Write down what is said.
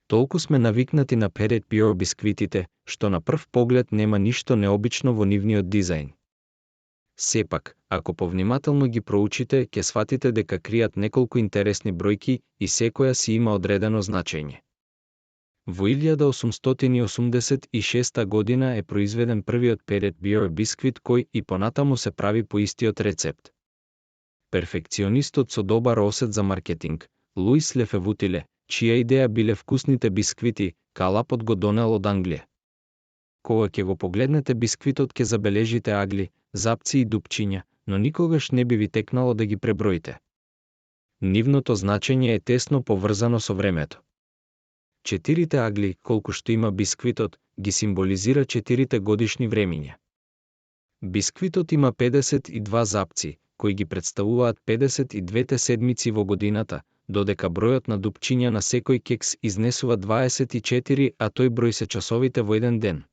Толку сме навикнати на Petit Bureau бисквитите, што на прв поглед нема ништо необично во нивниот дизајн. Сепак, ако повнимателно ги проучите, ќе сватите дека кријат неколку интересни бројки и секоја си има одредено значење. Во 1886 година е произведен првиот Petit Bureau бисквит кој и понатаму се прави по истиот рецепт. Перфекционистот со добар осет за маркетинг, Луис Лефевутиле, чија идеја биле вкусните бисквити, калапот го донел од Англија. Кога ќе го погледнете бисквитот ќе забележите агли, запци и дупчиња, но никогаш не би ви текнало да ги преброите. Нивното значење е тесно поврзано со времето. 4 агли, колку што има бисквитот, ги символизира 4 годишни времиња. Бисквитот има 52 запци, кои ги представуваат 52 седмици во годината, додека бројот на дупчиња на секој кекс изнесува 24, а тој број се часовите во еден ден.